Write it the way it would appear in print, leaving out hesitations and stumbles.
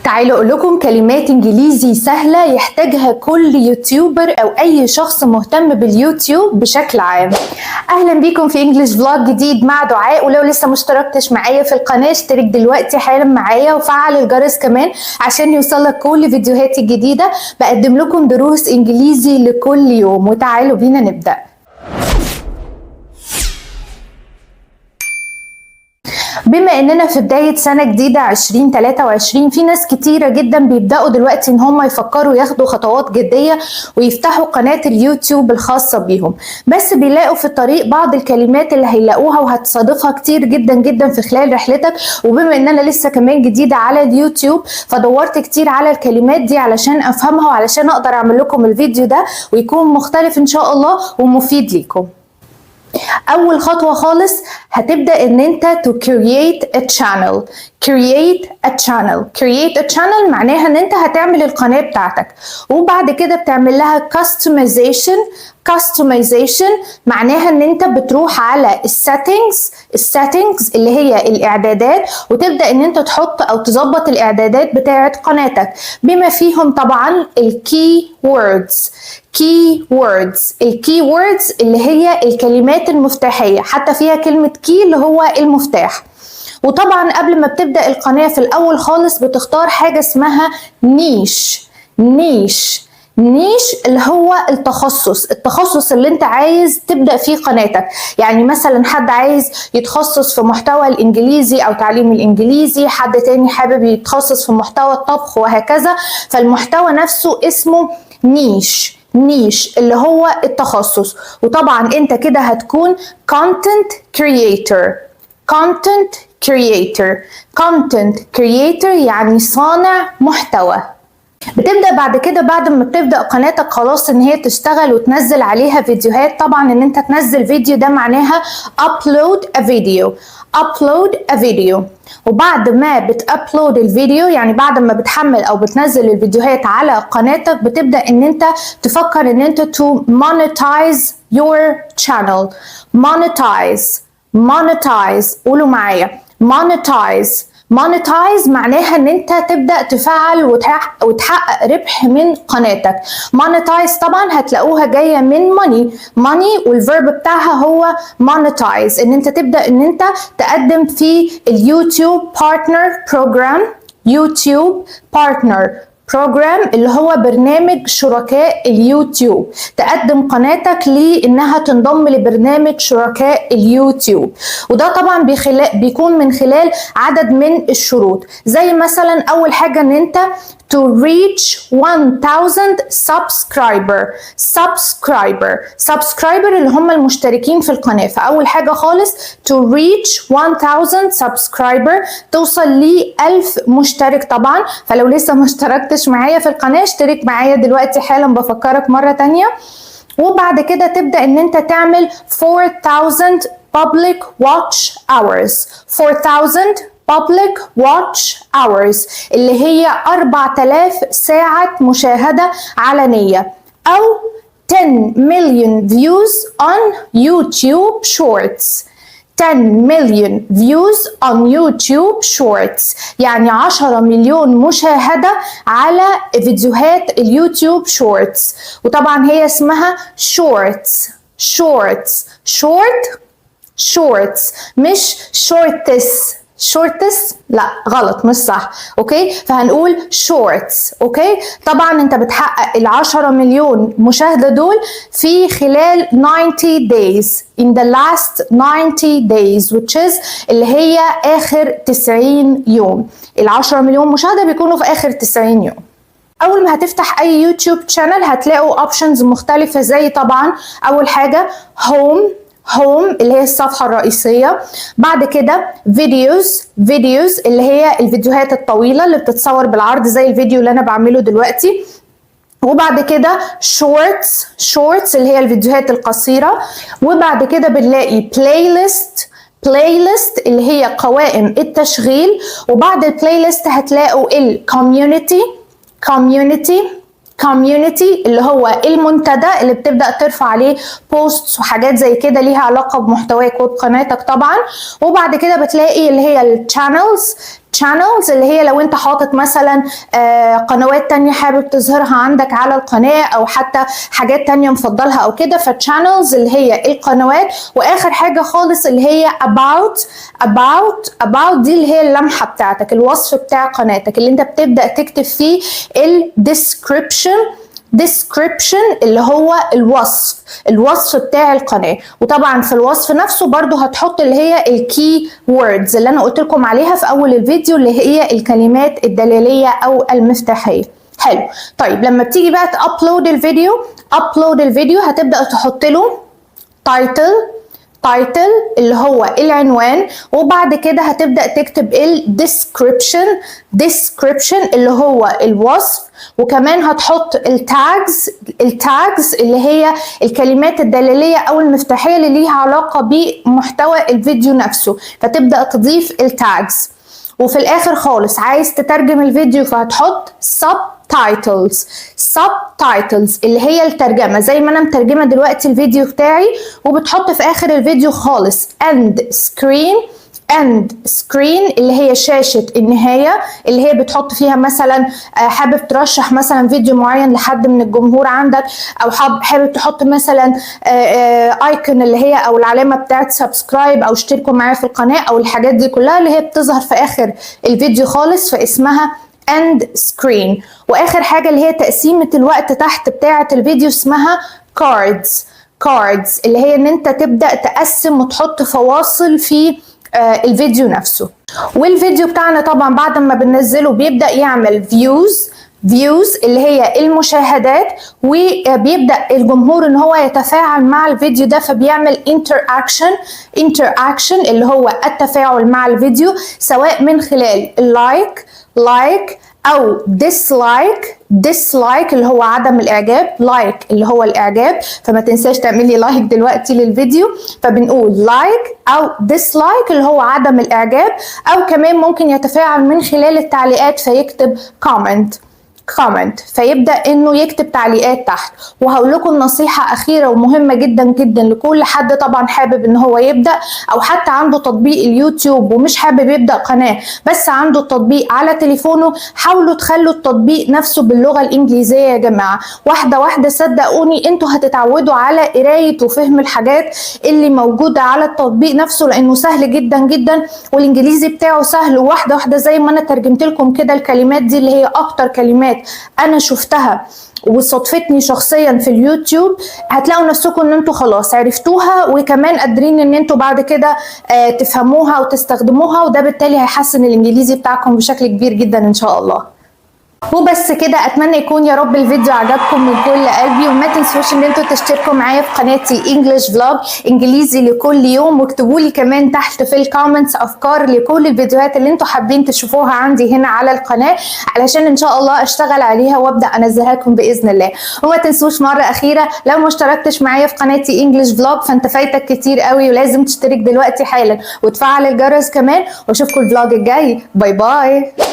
تعالوا اقول لكم كلمات انجليزي سهلة يحتاجها كل YouTuber او اي شخص مهتم باليوتيوب بشكل عام. اهلا بيكم في English vlog جديد مع دعاء، ولو لسه مشتركتش معايا في القناة اشترك دلوقتي حالا معايا وفعل الجرس كمان عشان يوصلك كل فيديوهاتي الجديدة. بقدم لكم دروس انجليزي لكل يوم، وتعالوا بينا نبدأ. بما اننا في بداية سنة جديدة 2023، في ناس كتيرة جدا بيبدأوا دلوقتي ان هم يفكروا ياخدوا خطوات جدية ويفتحوا قناة اليوتيوب الخاصة بيهم، بس بيلاقوا في الطريق بعض الكلمات اللي هيلاقوها وهتصادفها كتير جدا جدا في خلال رحلتك. وبما ان انا لسه كمان جديدة على اليوتيوب، فدورت كتير على الكلمات دي علشان افهمها وعلشان اقدر اعمل لكم الفيديو ده ويكون مختلف ان شاء الله ومفيد ليكم. اول خطوة خالص هتبدا ان انت to create a channel. create a channel، create a channel معناها ان انت هتعمل القناة بتاعتك، وبعد كده بتعمل لها customization. customization معناها ان انت بتروح على ال settings، ال settings اللي هي الاعدادات، وتبدا ان انت تحط او تظبط الاعدادات بتاعه قناتك، بما فيهم طبعا ال key words. key words، ال key words اللي هي الكلمات المفتاحيه، حتى فيها كلمة key اللي هو المفتاح. وطبعا قبل ما بتبدا القناة في الاول خالص بتختار حاجة اسمها niche. niche، niche اللي هو التخصص، التخصص اللي انت عايز تبدأ فيه قناتك. يعني مثلا حد عايز يتخصص في محتوى الانجليزي او تعليم الانجليزي، حد تاني حابب يتخصص في محتوى الطبخ، وهكذا. فالمحتوى نفسه اسمه niche. niche اللي هو التخصص. وطبعا انت كده هتكون content creator. content creator، content creator يعني صانع محتوى. بتبدا بعد كده، بعد ما بتبدا قناتك خلاص ان هي تشتغل وتنزل عليها فيديوهات. طبعا ان انت تنزل فيديو ده معناها upload a video. upload a video. وبعد ما بت upload الفيديو، يعني بعد ما بتحمل او بتنزل الفيديوهات على قناتك، بتبدا ان انت تفكر ان انت to monetize your channel. monetize، monetize، قولوا معايا monetize. monetize معناها ان انت تبدا تفعل وتحقق ربح من قناتك. monetize طبعا هتلاقوها جاية من money. money وال verb بتاعها هو monetize. ان انت تبدا ان انت تقدم في ال YouTube Partner Program. YouTube Partner Program اللي هو برنامج شركاء اليوتيوب، تقدم قناتك لانها تنضم لبرنامج شركاء اليوتيوب. وده طبعا بيكون من خلال عدد من الشروط، زي مثلا اول حاجة ان انت to reach 1000 subscriber. subscriber، subscriber اللي هم المشتركين في القناة. فأول حاجة خالص to reach 1000 subscriber، توصل ل 1000 مشترك طبعا. فلو لسه ما اشتركتش معايا في القناة اشترك معايا دلوقتي حالا، بفكرك مرة تانية. وبعد كده تبدأ ان انت تعمل 4000 public watch hours. 4000 public watch hours اللي هي 4000 ساعة مشاهدة علنية، أو 10 million views on YouTube Shorts. 10 million views on YouTube Shorts يعني 10 مليون مشاهدة على فيديوهات ال YouTube Shorts. وطبعا هي اسمها shorts، shorts، short، shorts، مش shorts. shorts لا غلط، مش صح، okay؟ فهنقول shorts، okay؟ طبعا انت بتحقق ال10 مليون مشاهدة دول في خلال 90 days، in the last 90 days، which is اللي هي اخر 90 يوم. ال10 مليون مشاهدة بيكونوا في اخر 90 يوم. اول ما هتفتح اي YouTube channel هتلاقوا options مختلفة، زي طبعا اول حاجة home. home اللي هي الصفحة الرئيسية. بعد كده videos. videos اللي هي الفيديوهات الطويلة اللي بتتصور بالعرض زي الفيديو اللي انا بعمله دلوقتي. وبعد كده shorts. shorts اللي هي الفيديوهات القصيرة. وبعد كده بنلاقي playlist. playlist اللي هي قوائم التشغيل. وبعد ال playlist هتلاقوا ال community. community، community اللي هو المنتدى اللي بتبدأ ترفع عليه posts وحاجات زي كده ليها علاقة بمحتواك وبقناتك طبعا. وبعد كده بتلاقي اللي هي ال channels. channels اللي هي لو انت حاطط مثلا قنوات تانية حابب تظهرها عندك على القناة، او حتى حاجات تانية مفضلها او كده، ف channels اللي هي القنوات. واخر حاجة خالص اللي هي about. about، about دي اللي هي اللمحة بتاعتك، الوصف بتاع قناتك اللي انت بتبدأ تكتب فيه ال description. description اللي هو الوصف، الوصف بتاع القناة. وطبعا في الوصف نفسه برضو هتحط اللي هي ال key words اللي انا قلت لكم عليها في اول الفيديو، اللي هي الكلمات الدلالية او المفتاحية. حلو. طيب، لما بتيجي بقى ت upload الفيديو، upload الفيديو هتبدأ تحط له title، title اللي هو العنوان، وبعد كده هتبدأ تكتب ال description، description اللي هو الوصف، وكمان هتحط ال tags، ال tags اللي هي الكلمات الدلالية او المفتاحية اللي ليها علاقة بمحتوى الفيديو نفسه، فتبدأ تضيف ال tags. وفي الاخر خالص عايز تترجم الفيديو، فهتحط subtitles، subtitles اللي هي الترجمة، زي ما انا مترجمة دلوقتي الفيديو بتاعي. وبتحط في اخر الفيديو خالص end screen، end screen اللي هي شاشة النهاية، اللي هي بتحط فيها مثلا حابب ترشح مثلا فيديو معين لحد من الجمهور عندك، او حابب تحط مثلا icon اللي هي او العلامة بتاعت subscribe او اشتركوا معايا في القناة او الحاجات دي كلها اللي هي بتظهر في اخر الفيديو خالص، فاسمها end screen. واخر حاجة اللي هي تقسيمة الوقت تحت بتاعة الفيديو اسمها cards، cards اللي هي ان انت تبدأ تقسم وتحط فواصل في الفيديو نفسه. والفيديو بتاعنا طبعا بعد ما بننزله بيبدأ يعمل views، views اللي هي المشاهدات، وبيبدا الجمهور ان هو يتفاعل مع الفيديو ده، فبيعمل interaction، interaction اللي هو التفاعل مع الفيديو، سواء من خلال ال like، like او dislike، dislike اللي هو عدم الاعجاب، like اللي هو الاعجاب. فما تنساش تعملي like دلوقتي للفيديو. فبنقول like او dislike اللي هو عدم الاعجاب، او كمان ممكن يتفاعل من خلال التعليقات فيكتب comment، comment فيبدا انه يكتب تعليقات تحت. وهقول لكم نصيحة اخيرة ومهمة جدا جدا لكل حد طبعا حابب ان هو يبدا، او حتى عنده تطبيق اليوتيوب ومش حابب يبدا قناة بس عنده التطبيق على تليفونه: حاولوا تخلوا التطبيق نفسه باللغة الانجليزية يا جماعه. واحدة واحدة صدقوني انتوا هتتعودوا على قرايه وفهم الحاجات اللي موجودة على التطبيق نفسه، لانه سهل جدا جدا والانجليزي بتاعه سهل. وواحدة واحده، زي ما انا ترجمت لكم كده الكلمات دي اللي هي اكتر كلمات انا شفتها وصادفتني شخصيا في اليوتيوب، هتلاقوا نفسكم ان انتوا خلاص عرفتوها، وكمان قادرين ان انتوا بعد كده تفهموها وتستخدموها، وده بالتالي هيحسن الانجليزي بتاعكم بشكل كبير جدا ان شاء الله. وبس كده، اتمنى يكون يا رب الفيديو عجبكم من كل قلبي، وما تنسوش ان انتوا تشتركوا معايا في قناتي English Vlog، انجليزي لكل يوم، واكتبوا لي كمان تحت في ال comments افكار لكل الفيديوهات اللي انتوا حابين تشوفوها عندي هنا على القناه، علشان ان شاء الله اشتغل عليها وابدا انزلها لكم باذن الله. وما تنسوش مرة اخيره، لو ما اشتركتش معايا في قناتي English Vlog فانت فايتك كتير قوي، ولازم تشترك دلوقتي حالا وتفعل الجرس كمان. واشوفكم ال vlog الجاي. bye bye.